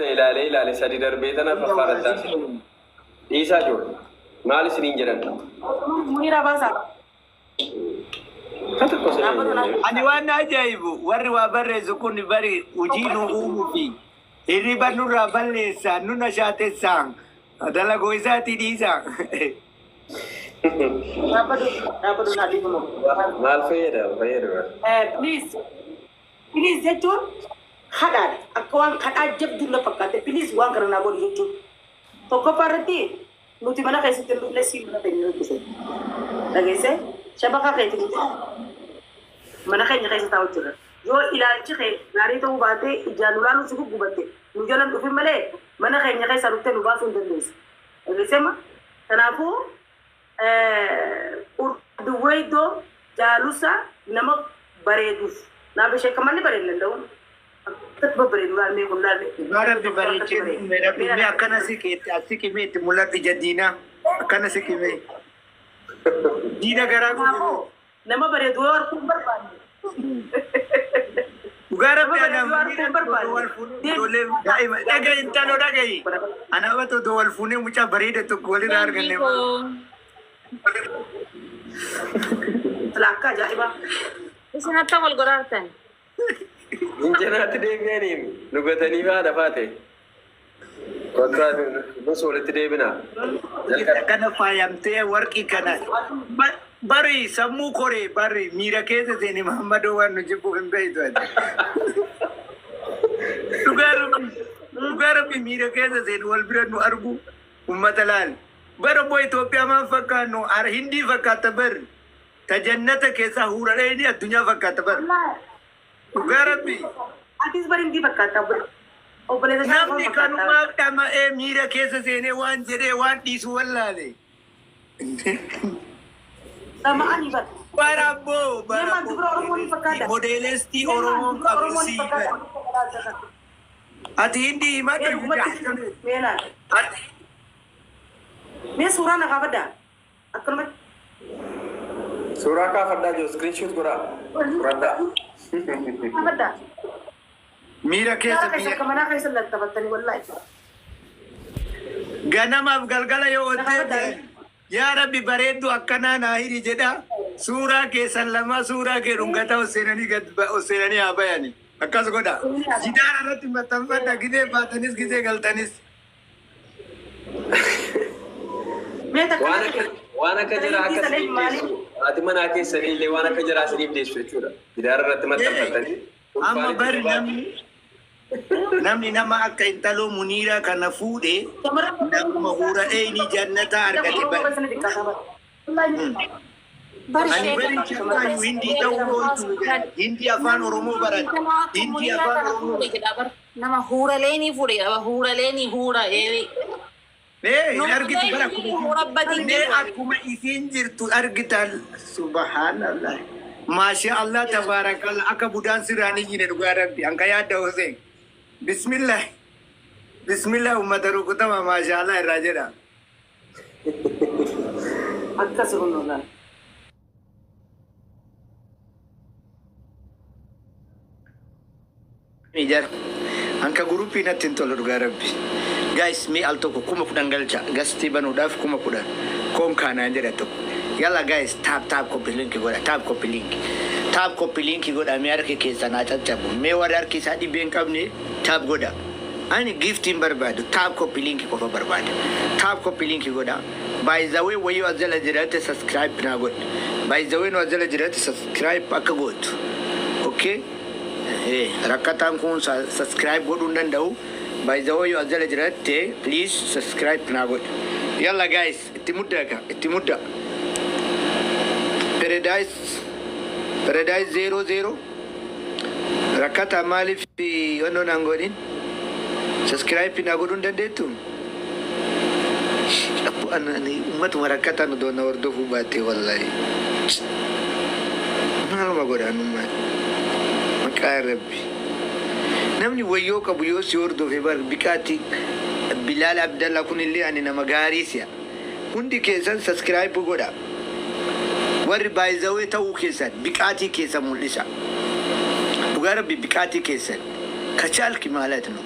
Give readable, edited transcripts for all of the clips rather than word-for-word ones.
Ilaalee ilaale sadi darbee tana Hunda waa faffaarrattaa isin kennu. Dhiisaa ijoollee. Maal isiniin jedhan? Muniiraa baasaa. Ka tokko isin Dhaabbatu naa. Ani waan na ajaa'ibu warri waa barreessu kun bari hojii nu uumuu fi hirriba nurraa balleessaa nu nashaatessaa dalagoo isaatii dhiisaa. Dhaabbatu dhaabbatu naa dhiifamu. Maal fayyada? Fayyadu. Please. Please jechuun kadhaadha. Akka waan kadhaa jabduu na fakkaate. Please waan kana naa godhi jechuun. Tokkoffaa irratti nuti mana keessatti hin dhufne sii mana keenya dhufe. Dhageessee shabakaa keetti nuti mana keenya keessa taa'u jirra. Yoo ilaalchi kee gaarii ta'uu baate ijaan nu laaluu si guggubatte nu jala hin dhufin malee mana keenya keessaa dhuftee nu baasuu hin dandeessu. Dhageessee ma? Kanaafuu Urduweydoo jaalusa nama bareeduf naa besheekkamanni bareedu danda'uun akkatti babbareedu laal mee kun laal mee Dhugaa rabbi bareechee nu uume rabbi mee akkana siqi itti as siqi mee itti mul'adhu ija diinaa akkana siqi mee diina garaa Kanaafuu gurguru. nama bareedu yoo arguu hin barbaanne Dhugaa nama rabbi bareedu anaa yoo arguu hin muniirratti odoo barbaanne wal fuunee ijoollee daa'ima dhaga'i intaloo dhaga'i anaa bata odoo wal fuunee mucaa bareeda tokko walirraa Leenjii arganne maal. koo. Sila akka ajaa'ibaa. Isin attam wal godhaartan. Injanaatti deebi'aniin nu gatanii baana faate. Kottaa nus walitti deebinaa. Jalqaba. Akkana faayamtee warqii kana bari sammuu koree bari miira keessa seeni Mahammadoo waan nu jibbuuf hin beektu ati. Dhugaa rabbi dhugaa rabbi miira keessa seeni wal bira nu argu ummata laal. Bara obbo Itoophiyaa maal fakkaannu Hindii fakkaatta bar ta jannata keessaa huuraleeni addunyaa fakkaata bar. Dhugaa rabbi. Atis bari hindii fakkaata obboleessa isaa Namni fakkaata. kanumaaf dhama'ee miira keessa seenee waan jedhee waan dhiisu wallaale. Dhama'anii bar. Bara abboo Mee bara maal dubra Oromoo ni fakkaata? modeelestii Mee maal Oromoon dubra qabu Oromoo ni sii fakkaata? bar. Ati hindii Mee himadhu dhugumatti mee laal. Ati Mee suuraa na kaafadhaa. Akkanumatti. Suuraa kaafadhaa jiru screenshot godhaa. Fudhadhaa. Kaafadhaa. Miira keessa Gaara keessa biyya akka manaa keessa lattafattanii wallaahi. Ganamaaf galgala yoo Na ottee kaafadhaa. yaa rabbi bareeddu akkanaa naa hiri jedha suuraa keessan lamaa suuraa kee dhungataa ol seenanii gad ol seenanii haa bayani akkas godha jidaara irratti maxxanfadha gizee baatanis gizee galtanis. Mee takka Waan akka waan akka jaraa akka Intala isiniif maali? deessu haati manaa keessanii illee waan akka jaraa isiniif deessu jechuudha. Gidaara irratti maxxanfattanii Amma ulfaan bari itti jabaatu. namni namni nama akka intaloo Muniiraa kana fuudhe Shamarran nama huura dheeyni jannataa argate bari. Bar Ani sheeka bari shakkaayu hindii ta'uu ooltu hindii afaan Oromoo barate nama akka hindii Muniiraa afaan kana Oromoo fuudhe jedha bar. Nama huura leenii fuudhe jedha bar. Huura leenii huura eelii. Mee hin argitu bara akkuma Nuti huura batiin mee jedhu. akkuma isiin jirtu argitan subhanallah maasha Allah tabaarakallah akka budaan sirraan iyyine dhugaa rabbi anka yaadda Hussein bismillah bismillah ummata rukutama maasha Allah irraa jedha. Akkas kunoo laal. Jar anka gurupii natti hin tolu dhugaa rabbi. Guys mee al tokko 10,000 galcha gastii banuudhaaf 10,000 koon kaanaan jedha tokko. Yalla guys tap tap copy link godha tap copy link tap copy link godha mee harki keessan haa caccabu mee warri harki isaa dhibee hin qabne tap godha. Ani gift hin barbaadu tap copy link qofa barbaada. Tap copy link godha. By the way wayyoo as jala jirate subscribe naa godhi. By the way nu as jala jirate subscribe akka gootu. Okay? Eh, rakkataan kun subscribe godhuu hin danda'u. By the way yoo as jala jiratte please subscribe naa godhi. Yalla guys itti muddaa ka itti muddaa. Paradise Paradise 00 Rakkataa maaliif onnoo naan godhin? Subscribe naa godhuu hin dandeettu? Abbo ani ummatuma rakkataan odoo na hordofuu baattee wallahi. Maaluma godha anummaan. Maqaa Rabbi. Namni wayyoo qabu yoo si hordofe bar biqaatti Bilaal Abdalla kunillee ani nama gaarii si'a. Hundi keessan subscribe godha. Warri by the way ta'uu keessan biqaatii keessan mul'isa. Dhugaa rabbi biqaatii keessan kachaalki maalat no.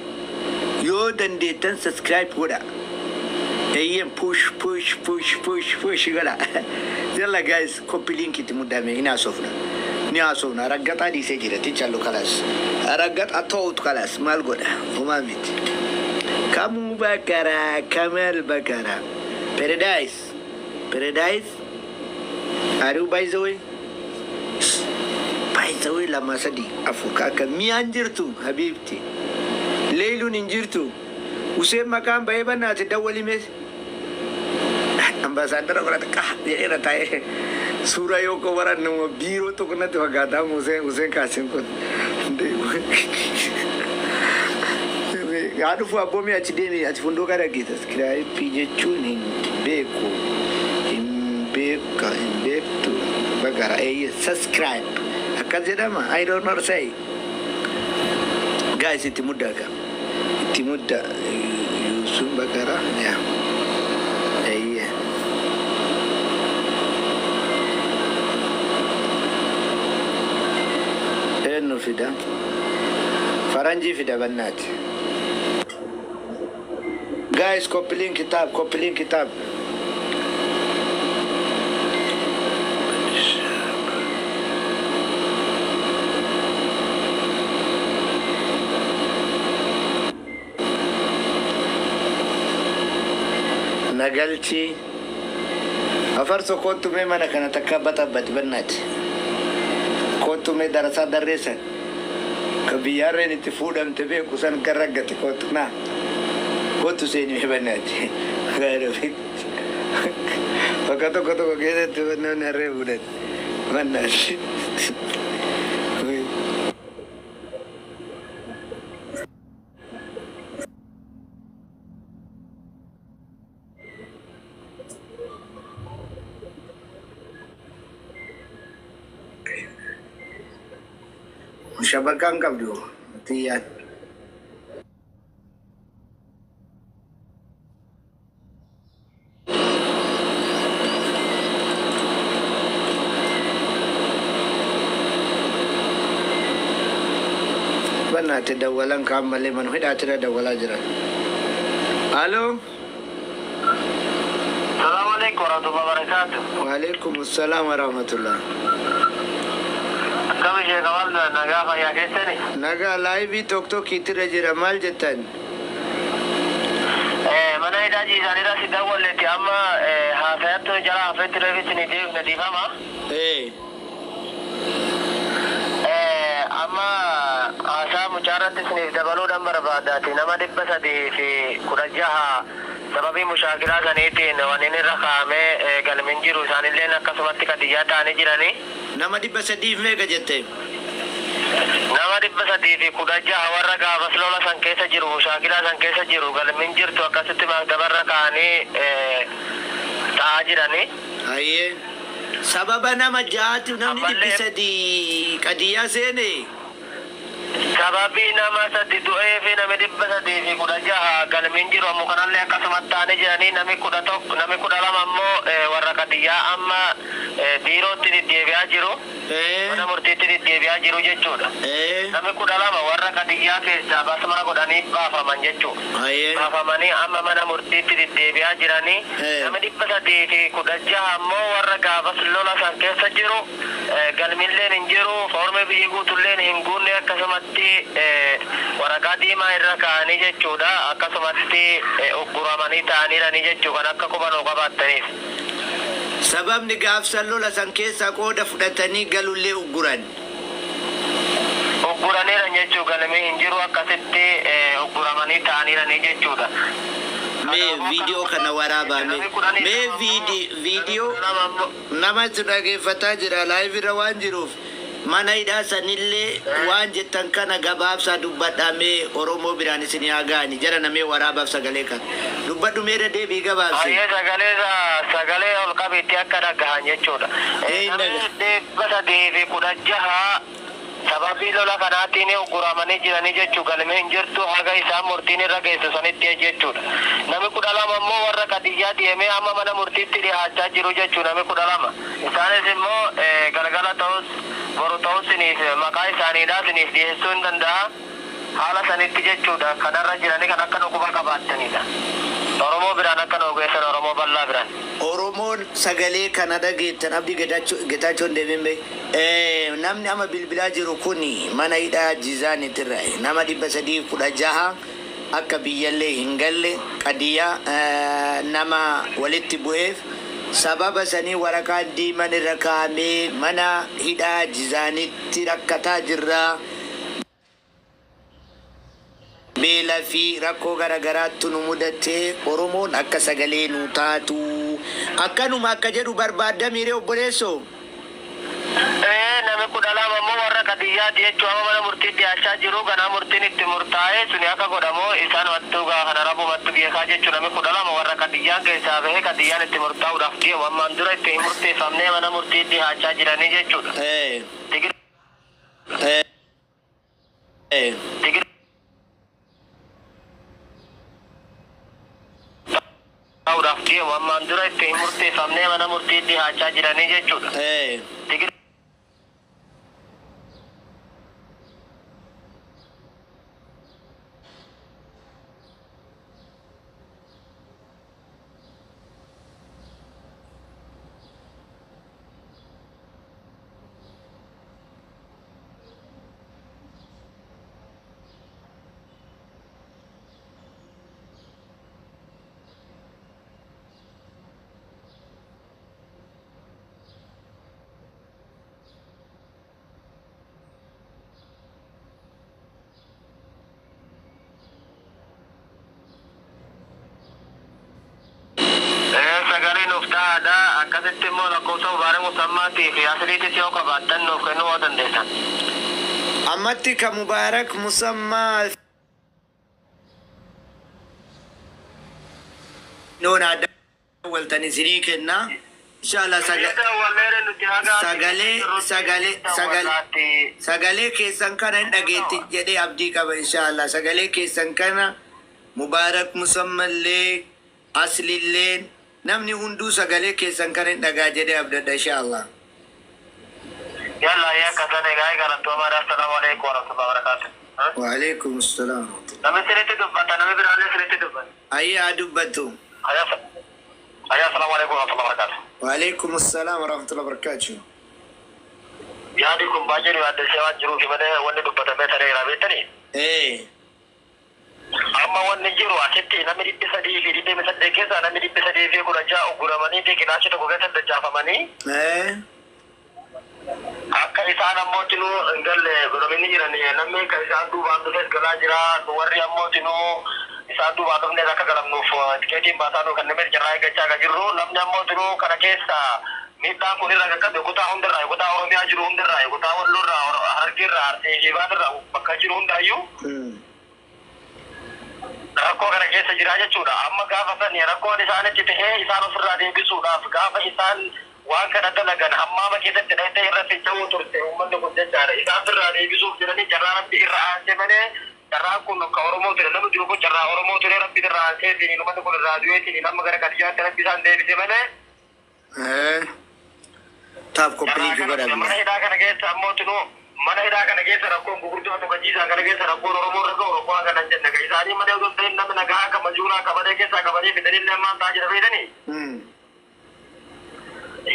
Yoo dandeettan subscribe godha. Eeyyen, push, push, push, push, push godha. Yalla guys, copy link itti muddame. Hin haasofna, ni haasofna. Raggaxaa dhiisee jira tichallu kalas raggaxaa ta'utu kalas maal godha, homaa miti. Kamuu bakara kamal bakara paradise paradise. Are you, by the way, by the way, lama, sadi, afur ka akka miyaan jirtu, habibti leeyluun hin jirtu. Useen maqaan bahee bannaate dawwalime ambaasaadara godhate qah jedheera taa'ee suuraa yoo koo baran nama biiroo tokko natti fakkaataa. Useen, Useen Kaasim kun haa dhufu. Abboomii achi deemi, achi fundoo gara geessa. Subscribe jechuun hin beeku, hin beeka, hin beektu bagara. Eeyye, subscribe akkas jedhama. I don't know, say. Guys, itti muddaa ka itti mudda. Yusuf Bakara, yaa, eeyye. Eenyu fida? Faranjii fida bannaati. Guys, copy link, tap, copy link, tap. Nagalchi afarso kottu mee mana kana takka baxabbati bannaati. Kottu mee darasaa darreessan ka biyyaarreen itti fuudhamte beeku san kan raggate kottu na kottu seenii mee bannaati. Bakka tokko tokko keessatti namni harree fuudhan bannaati. Shabakaan qabdu xiyyaan. Bannaate dawwalan kaan malee manu hidhaatira dawwalaa jiran. Aloo. Assalamu alaikum warahmatullahi wabarakatuh. Waalaikum salaam warahmatullah. Akkam ishee kamal, nagaa fayyaa keessani? Nagaa, live tokkitira jira, maal jettan? Mana hidhaa ciisaanirra si dawwalletti amma haasayattu jala hafetti reefitti ni deebifne, dhiifama. Amma haasaa mucaarratti isiniif dabaluudhaan barbaadaati. Nama 316 sababii mushaakilaa saniitiin wanni irra kaa'amee galmin jiru, isaanilleen akkasumatti kadiyyaa ta'anii jiranii. Nama 300f meeqa jette? Nama 316 warra gaafas lola san keessa jiru, mushaakilaa san keessa jiru, galmin jirtu, akkasitti maktabarra kaa'anii ta'aa jiranii. Hayyee. Sababa nama ja'aati namni 300 qadiyyaa seene. Sababii nama sadi du'ee fi nami 316 galmin jiru ammoo kanallee akkasumatti ta'anii jiranii. Nami 11, nami 12 ammoo warra qadiyyaa amma biirootti deddeebi'aa jiru. Mana murtiitti deddeebi'aa jiru jechuudha. Nami 12 warra qadiyyaa keessaa basmaa godhanii baafaman jechuudha. Baafamanii amma mana murtiitti deddeebi'aa jiranii. Nami 316 ammoo warra gaafas lola san keessa jiru, galmilleen hin jiru, foormii biyyi guutulleen hin guunne, akkasumatti waraqaa diimaa irra kaa'anii jechuudha. Akkasumatti ugguramanii ta'aniiranii jechuu kan akka qubanuu qabaattaniif. Sababni gaafsan lola san keessaa qooda fudhatanii galullee ugguran. Ugguraniiran jechuu, galmee hin jiru, akkasitti ugguramanii ta'aniiranii jechuudha. Mee viidiyoo kana waraabaa mee. Mee viidiyoo nama itti dhageeffataa jira live irra waan jiruuf, mana hidhaa sanillee waan jettan kana gabaabsaa dubbadhaa mee, Oromoo biraan isin haa ga'ani. Jara namee waraabaaf sagalee kana. Dubbadhu meera, deebii gabaabsi. Hayyee, sagalee sagalee ol qabiitti akka dhagahan jechuudha. Hin Namni 316 sababii lola kanaatiin ugguramanii jiranii jechuu, galmee hin jirtu haga isaan murtiin irra geessu sanitti jechuudha. Nami 12 immoo warra qadiyyaa deemee amma mana murtiitti dhiyaachaa jiru jechuu, nami 12. Isaanis immoo galgala ta'us boru ta'us siniif maqaa isaaniidhaa siniif dhiyeessuu hin danda'a. Haala sanitti jechuudha kanarra jiranii kan akka nu quba qabaattanidha. Oromoo biraan akka nu geessan, Oromoo bal'aa biraan. Oromoon sagalee kana dhageettan, Abdii Getaachoon deebiin bee, namni amma bilbilaa jiru kun mana hidhaa Jizaanitirra nama 316 akka biyyallee hin galle, qadiyaa nama walitti bu'eef sababa sanii waraqaan diiman irra kaa'amee mana hidhaa Jizaanitti rakkataa jirra. Beela fi rakkoo garagaraattu nu mudatee, Oromoon akka sagalee nu taatu akkanuma akka jedhu barbaadda miiree, obboleessoo? Ee, nami 12 ammoo warra qadiyyaati jechuu, amma mana murtii dhiyaachaa jiru. Ganaa murtiin itti murtaa'ee suni akka godhamu isaan mattuu gaa kana rabumattu beekaa jechuu. Nami 12 warra qadiyyaan keessaa bahee qadiyyaan itti murtaa'uudhaaf deemu, ammaan dura itti hin murteeffamnee mana murtii dhiyaachaa jiranii jechuudha. Tigir Tigir ta'uudhaaf deemu, ammaan dura itti hin murteeffamnee mana murtii dhiyaachaa jiranii jechuudha. Tigir Sagalee nuuf ta'aadha. Akkasitti immoo lakkoofsa Mubaarak Musammaatii fi Asliitis yoo qabaattan nuuf kennuu yoo dandeessan. Ammatti ka Mubaarak Musammaa noon dawwaltan isinii kenna inshallah. Sagalee keessan kana hin dhageetti jedhee abdii qaba. Inshallah sagalee keessan kana Mubaarak Musammallee, Aslilleen, namni hunduu sagalee keessan kana hin dhagaa jedhee abdadha, inshallah. Yalla, yaa akkasan egaa galatoomaadha. Assalaamu alaikum warahmatullahi wabarakatuh. Waalaikum salaam. Namni sinitti dubbata, namni biraallee sinitti dubbata. Ayyaa, dubbatu. Ayyaa, assalaamu alaikum warahmatullahi wabarakatuh. Waalaikum salaam warahmatullahi wabarakatuh. Yaadi kun baay'ee nu yaaddessee waan jiruufi malee wanni dubbatamee tareera, beektanii? Amma wanni jiru asitti namni 328 keessaa namni 316 uguramanii fi kilaasii tokko keessatti dachaafamanii akka isaan ammoo tinuu hin galle godhamanii jiran. Namni kan isaan duubaan dhufes galaa jira. Nu warri ammoo tinuu isaan duubaan dhufnes akka galamnuuf tikeetiin baasaa nu kennames carraa eeggachaa kan jirru. Namni ammoo tinuu kana keessa miidhaan kun irra qaqqabe kutaa hundarraa, kutaa Oromiyaa jiru hundarraa, kutaa Walloorraa, Harargeerraa, Arsii fi Baatirraa, bakka jiru hundaayyuu rakkoo kana keessa jira jechuudha. Amma gaafa sani rakkoon isaanitti ta'ee isaan ofirraa deebisuudhaaf gaafa isaan waan kana dalagan hammaama keessatti dhayitee irra finca'uu turte uummanni kun jechaadha. Isaan ofirraa deebisuuf jedhanii carraa Rabbi irra aansee malee carraan kun ka Oromoo ture. Namni jiru kun carraa Oromoo ture. Rabbi irra aansee uummanni kun irraa du'eetiin amma gara Kadiyyaatti Rabbi isaan deebise malee. Tap copy link godha. Mana hidhaa kana keessa ammoo tinuu mana hidhaa kana keessa rakkoon gurguddoo tokko jiisaa kana keessa rakkoon Oromoo irra ga'u rakkoo hanga nan jenna. Isaanii malee osoo hin ta'in namni nagaa akka majuuraa qabatee keessaa qabanii fidanii illee ammaan ta'aa jira, beekanii.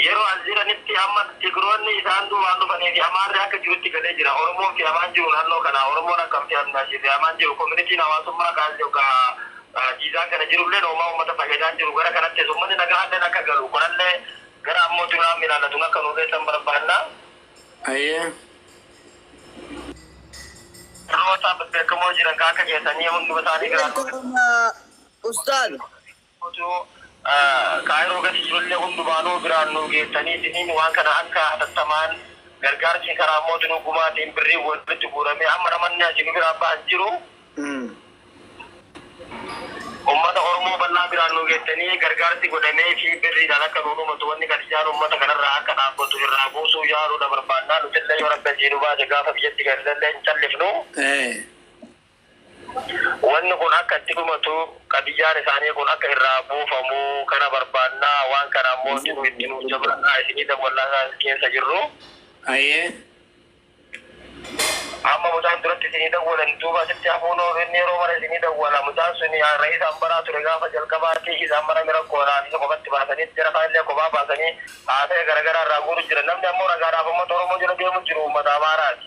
Yeroo as jiranitti amma Tigiroonni isaan duubaan dhufanii fi Amaarri akka jirutti galee jira. Oromoon fe'amaan jiru naannoo kana. Oromoon akkam fe'amaan jiru. Communityn hawaasummaa jiizaan kana jirullee noomaa uummata fayyadaa jiru. Gara kanattis uummanni nagaa illee akka galu kunallee gara ammoo duraan ilaallatuun akka nu geessan barbaanna. Ayyee. Roota beekamoo jiran kan akka keessanii hunduma isaanii gara Ustaaz. Kaayiroo gadi jirullee hundumaanuu biraan nu geessanii isiniin waan kana akka hatattamaan gargaarsi karaa mootinuu gumaatiin birrii walitti guuramee amma namanni asii nu biraan ba'an jiru. Ummata Oromoo bal'aa biraan nu geessanii gargaarsi godhamee fi birriidhaan akka nu dhumatu, wanni Kadijaan ummata kanarraa akka dhaabbatu irraa buusuu yaaluudha barbaannaa. Nutillee yoo Rabbi asii nu baase gaafa biyyatti gallallee hin callifnu. Wanni kun akka itti dhumatu, qadiyyaan isaanii kun akka irraa buufamu kana barbaannaa. Waan kana ammoo itti nu jabaannaa isinii dawwallaa keessa jirru. Ayyee. Amma mucaan duratti isinii dawwalan duuba asitti hafuun inni yeroo mara isinii dawwala. Mucaan sun re'isaan baraa ture gaafa jalqabaatti isaan mara mira koonaa isa kophaatti baasanii jara kaanillee kophaa baasanii haasa'e garagaraa irraa guuru jira. Namni ammoo ragaadhaaf uummata Oromoo jala deemu jiru uummata Amaaraati.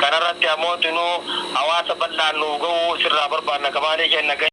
Kanarratti ammoo tunuu hawaasa bal'aan nuuf ga'uu sirraa barbaanna kamaalee kenna.